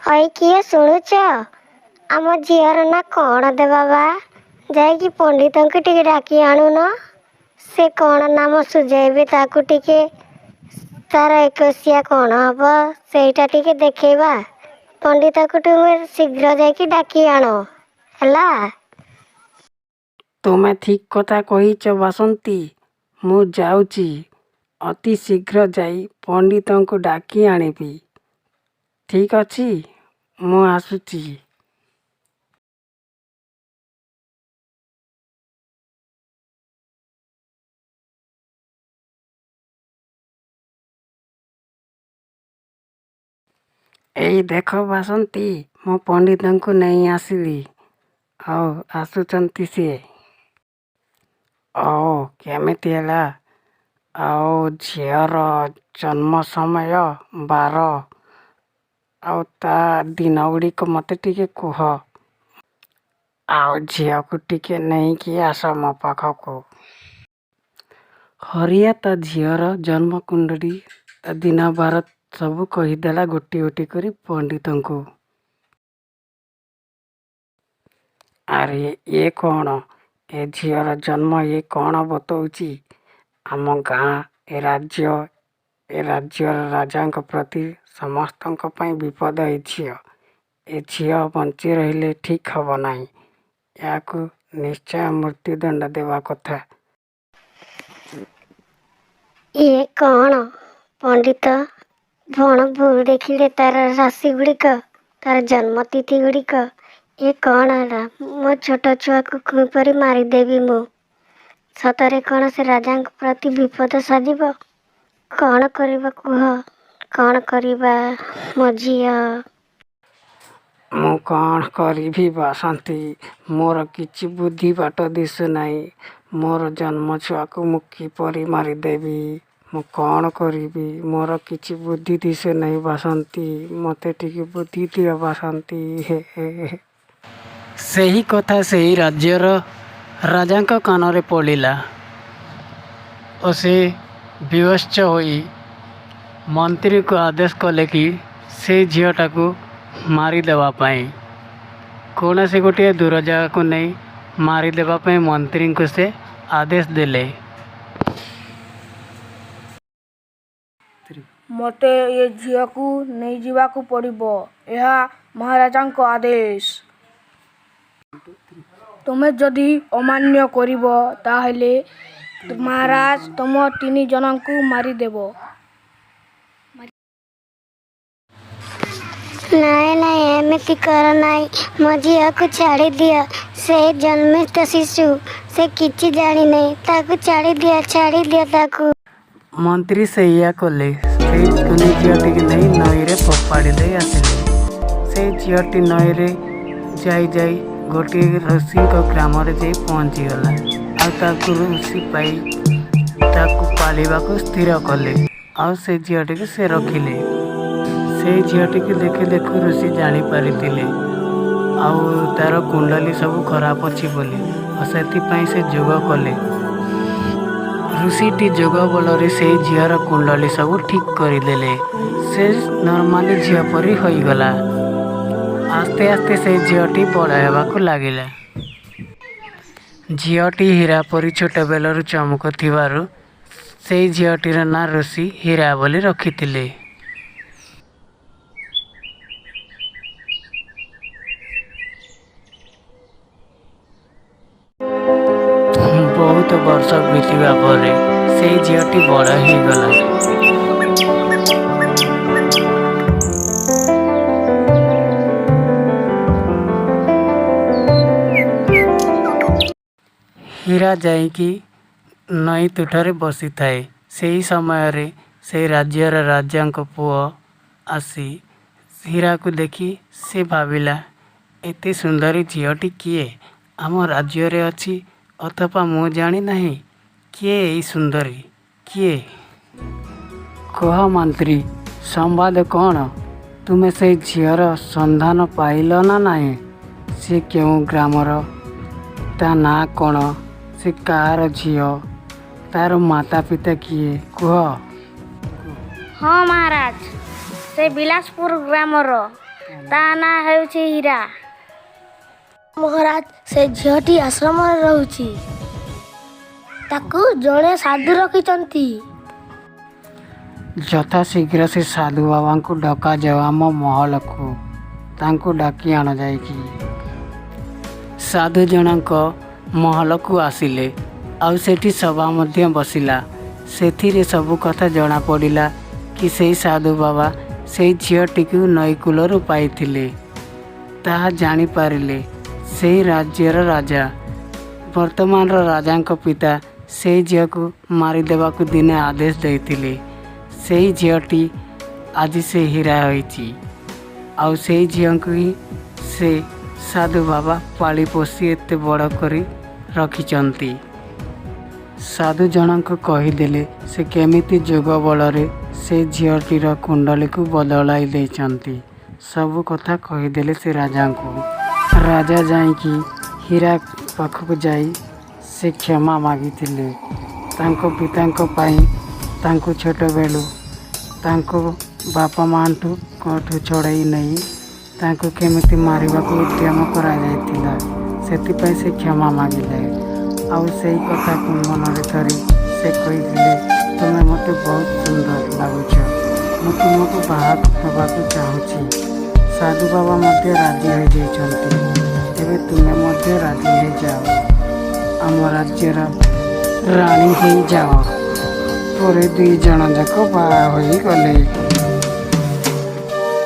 ହଇ କିଏ ଶୁଣୁଛ? ଆମ ଝିଅର ନା କ'ଣ ଦେବା ବା? ଯାଇକି ପଣ୍ଡିତଙ୍କୁ ଟିକେ ଡାକି ଆଣୁନ। ସେ କ'ଣ ନାମ ସୁଝେଇବେ ତାକୁ ଟିକେ, ତାର ଏକୋଇଶିଆ କ'ଣ ହବ ସେଇଟା ଟିକେ ଦେଖେଇବା। ପଣ୍ଡିତକୁ ତୁମେ ଶୀଘ୍ର ଯାଇକି ଡାକି ଆଣ, ହେଲା? ତୁମେ ଠିକ୍ କଥା କହିଛ ବାସନ୍ତୀ। ମୁଁ ଯାଉଛି, ଅତି ଶୀଘ୍ର ଯାଇ ପଣ୍ଡିତଙ୍କୁ ଡାକି ଆଣିବି। ଠିକ୍ ଅଛି, ମୁଁ ଆସୁଛି। ଏଇ ଦେଖ ବାସନ୍ତୀ, ମୁଁ ପଣ୍ଡିତଙ୍କୁ ନେଇ ଆସିଲି। ଆଉ ଆସୁଛନ୍ତି ସିଏ। ଆଉ କେମିତି ହେଲା? ଆଉ ଝିଅର ଜନ୍ମ ସମୟ, ବାର ଆଉ ତା ଦିନ ଗୁଡ଼ିକ ମୋତେ ଟିକେ କୁହ। ଆଉ ଝିଅକୁ ଟିକେ ନେଇକି ଆସ ମୋ ପାଖକୁ। ହରିଆ ତା ଝିଅର ଜନ୍ମକୁଣ୍ଡଳୀ, ତା ଦିନ ବାର ସବୁ କହିଦେଲା ଗୋଟି ଗୋଟି କରି ପଣ୍ଡିତଙ୍କୁ। ଆରେ ଇଏ କ'ଣ? ଏ ଝିଅର ଜନ୍ମ ଇଏ କ'ଣ ବତଉଛି? ଆମ ଗାଁ, ଏ ରାଜ୍ୟ, ଏ ରାଜ୍ୟର ରାଜାଙ୍କ ପ୍ରତି ସମସ୍ତଙ୍କ ପାଇଁ ବିପଦ ଏ ଝିଅ। ଏ ଝିଅ ବଞ୍ଚି ରହିଲେ ଠିକ୍ ହେବ ନାହିଁ। ଏହାକୁ ନିଶ୍ଚୟ ମୃତ୍ୟୁଦଣ୍ଡ ଦେବା କଥା। ଇଏ କ'ଣ ପଣ୍ଡିତ ଭଣ ଭୁଲ ଦେଖିଲେ ତାର ରାଶି ଗୁଡ଼ିକ, ତାର ଜନ୍ମତିଥି ଗୁଡ଼ିକ? ଇଏ କ'ଣ ହେଲା? ମୋ ଛୋଟ ଛୁଆକୁ କିପରି ମାରିଦେବି ମୁଁ? ସତରେ କ'ଣ ସେ ରାଜାଙ୍କ ପ୍ରତି ବିପଦ ସାଜିବ? କ'ଣ କରିବା କୁହ? କ'ଣ କରିବା ମୋ ଝିଅ? ମୁଁ କ'ଣ କରିବି ବାସନ୍ତୀ? ମୋର କିଛି ବୁଦ୍ଧି ବାଟ ଦିଶୁନାହିଁ। ମୋର ଜନ୍ମ ଛୁଆକୁ ମୁଁ କିପରି ମାରିଦେବି? ମୁଁ କ'ଣ କରିବି? ମୋର କିଛି ବୁଦ୍ଧି ଦିଶୁନାହିଁ ବାସନ୍ତୀ। ମୋତେ ଟିକେ ବୁଦ୍ଧି ଦିଅ ବାସନ୍ତୀ। ହେ ହେ ହେ। ସେହି କଥା ସେହି ରାଜ୍ୟର ରାଜାଙ୍କ କାନରେ ପଡ଼ିଲା ଓ ସେ ବିବଶ ହୋଇ ମନ୍ତ୍ରୀଙ୍କୁ ଆଦେଶ କଲେ କି ସେ ଝିଅଟାକୁ ମାରିଦେବା ପାଇଁ, କୌଣସି ଗୋଟିଏ ଦୂର ଜାଗାକୁ ନେଇ ମାରିଦେବା ପାଇଁ ମନ୍ତ୍ରୀଙ୍କୁ ସେ ଆଦେଶ ଦେଲେ। ମୋତେ ଏ ଝିଅକୁ ନେଇଯିବାକୁ ପଡ଼ିବ। ଏହା ମହାରାଜାଙ୍କ ଆଦେଶ। ତୁମେ ଯଦି ଅମାନ୍ୟ କରିବ, ତାହେଲେ ମହାରାଜ ତୁମ ତିନି ଜଣଙ୍କୁ ମାରିଦେବ। ନାଇଁ ନାଇଁ, ଏମିତି କର ନାହିଁ। ମୋ ଝିଅକୁ ଛାଡ଼ିଦିଅ। ସେ ଜନ୍ମିତ ଶିଶୁ, ସେ କିଛି ଜାଣିନାହିଁ। ତାକୁ ଛାଡ଼ିଦିଅ, ଛାଡ଼ିଦିଅ ତାକୁ। ମନ୍ତ୍ରୀ ସେଇଆ କଲେ। ସେଇ କୁନି ଝିଅଟିକୁ ନେଇ ନଈରେ ଫୋପାଡ଼ି ଦେଇ ଆସିଲେ। ସେଇ ଝିଅଟି ନଈରେ ଯାଇ ଯାଇ ଗୋଟିଏ ଋଷିଙ୍କ ଗ୍ରାମରେ ଯାଇ ପହଞ୍ଚିଗଲା। ଆଉ ତାକୁ ଋଷି ପାଇ ତାକୁ ପାଳିବାକୁ ସ୍ଥିର କଲେ। ଆଉ ସେ ଝିଅଟିକୁ ସେ ରଖିଲେ। ସେଇ ଝିଅଟିକୁ ଦେଖୁ ଦେଖୁ ଋଷି ଜାଣିପାରିଥିଲେ ଆଉ ତାର କୁଣ୍ଡଲି ସବୁ ଖରାପ ଅଛି ବୋଲି, ଆଉ ସେଥିପାଇଁ ସେ ଯୋଗ କଲେ। ଋଷିଟି ଯୋଗ ବଳରେ ସେଇ ଝିଅର କୁଣ୍ଡଲି ସବୁ ଠିକ୍ କରିଦେଲେ। ସେ ନର୍ମାଲି ଝିଅ ପରି ହୋଇଗଲା। ଆସ୍ତେ ଆସ୍ତେ ସେଇ ଝିଅଟି ବଡ଼ ହେବାକୁ ଲାଗିଲା। ଝିଅଟି ହୀରା ପରି ଛୋଟବେଳରୁ ଚମକୁଥିବାରୁ ସେଇ ଝିଅଟିର ନାଁ ଋଷି ହୀରା ବୋଲି ରଖିଥିଲେ। ବହୁତ ବର୍ଷ ବିତିବା ପରେ ସେଇ ଝିଅଟି ବଡ଼ ହେଇଗଲା। ହୀରା ଯାଇକି ନଈ ତୁଠରେ ବସିଥାଏ। ସେହି ସମୟରେ ସେଇ ରାଜ୍ୟର ରାଜାଙ୍କ ପୁଅ ଆସି ହୀରାକୁ ଦେଖି ସେ ଭାବିଲା, ଏତେ ସୁନ୍ଦରୀ ଝିଅଟି କିଏ? ଆମ ରାଜ୍ୟରେ ଅଛି ଅଥବା ମୁଁ ଜାଣିନାହିଁ। କିଏ ଏଇ ସୁନ୍ଦରୀ? କିଏ? କୁହ ମନ୍ତ୍ରୀ, ସମ୍ବାଦ କ'ଣ? ତୁମେ ସେଇ ଝିଅର ସନ୍ଧାନ ପାଇଲ ନା ନାହିଁ? ସେ କେଉଁ ଗ୍ରାମର? ତା ନାଁ କ'ଣ? ସେ କାହାର ଝିଅ? ତାର ମାତା ପିତା କିଏ? କୁହ। ହଁ ମହାରାଜ, ସେ ବିଳାସପୁର ଗ୍ରାମର। ତା ନାଁ ହେଉଛି ହୀରା। ମହାରାଜ, ସେ ଝିଅଟି ଆଶ୍ରମରେ ରହୁଛି। ତାକୁ ଜଣେ ସାଧୁ ରଖିଛନ୍ତି। ଯଥାଶୀଘ୍ର ସେ ସାଧୁ ବାବାଙ୍କୁ ଡକାଯାଉ ଆମ ମହଲକୁ। ତାଙ୍କୁ ଡାକି ଆଣ ଯାଇକି। ସାଧୁ ଜଣଙ୍କ ମହଲକୁ ଆସିଲେ ଆଉ ସେଠି ସଭା ମଧ୍ୟ ବସିଲା। ସେଥିରେ ସବୁ କଥା ଜଣାପଡ଼ିଲା କି ସେଇ ସାଧୁ ବାବା ସେଇ ଝିଅଟିକୁ ନଈକୂଳରୁ ପାଇଥିଲେ। ତାହା ଜାଣିପାରିଲେ ସେଇ ରାଜ୍ୟର ରାଜା। ବର୍ତ୍ତମାନର ରାଜାଙ୍କ ପିତା ସେଇ ଝିଅକୁ ମାରିଦେବାକୁ ଦିନେ ଆଦେଶ ଦେଇଥିଲେ। ସେଇ ଝିଅଟି ଆଜି ସେ ହୀରା ହୋଇଛି। ଆଉ ସେଇ ଝିଅଙ୍କୁ ହିଁ ସେ ସାଧୁ ବାବା ପାଳି ପୋଷି ଏତେ ବଡ଼ କରି ରଖିଛନ୍ତି। ସାଧୁ ଜଣଙ୍କ କହିଦେଲେ ସେ କେମିତି ଯୋଗ ବଳରେ ସେ ଝିଅଟିର କୁଣ୍ଡଳୀକୁ ବଦଳାଇ ଦେଇଛନ୍ତି। ସବୁ କଥା କହିଦେଲେ ସେ ରାଜାଙ୍କୁ। ରାଜା ଯାଇକି ହୀରା ପାଖକୁ ଯାଇ ସେ କ୍ଷମା ମାଗିଥିଲେ। ତାଙ୍କ ପିତାଙ୍କ ପାଇଁ ତାଙ୍କୁ ଛୋଟବେଳୁ ତାଙ୍କ ବାପା ମାଆଠୁ ଛଡ଼େଇ ନେଇ ତାଙ୍କୁ କେମିତି ମାରିବାକୁ ଉଦ୍ୟମ କରାଯାଇଥିଲା, ସେଥିପାଇଁ ସେ କ୍ଷମା ମାଗିଲେ। ଆଉ ସେଇ କଥାକୁ ମନରେ ଧରି ସେ କହିଥିଲେ, ତୁମେ ମୋତେ ବହୁତ ସୁନ୍ଦର ଲାଗୁଛ, ମୁଁ ତୁମକୁ ବାହା ହେବାକୁ ଚାହୁଁଛି। ସାଧୁ ବାବା ମଧ୍ୟ ରାଜି ହୋଇଯାଇଛନ୍ତି। ଏବେ ତୁମେ ମଧ୍ୟ ରାଜି ହେଇଯାଅ, ଆମ ରାଜ୍ୟର ରାଣୀ ହେଇଯାଅ। ପରେ 2 ଜଣ ଯାକ ବାହା ହୋଇଗଲେ।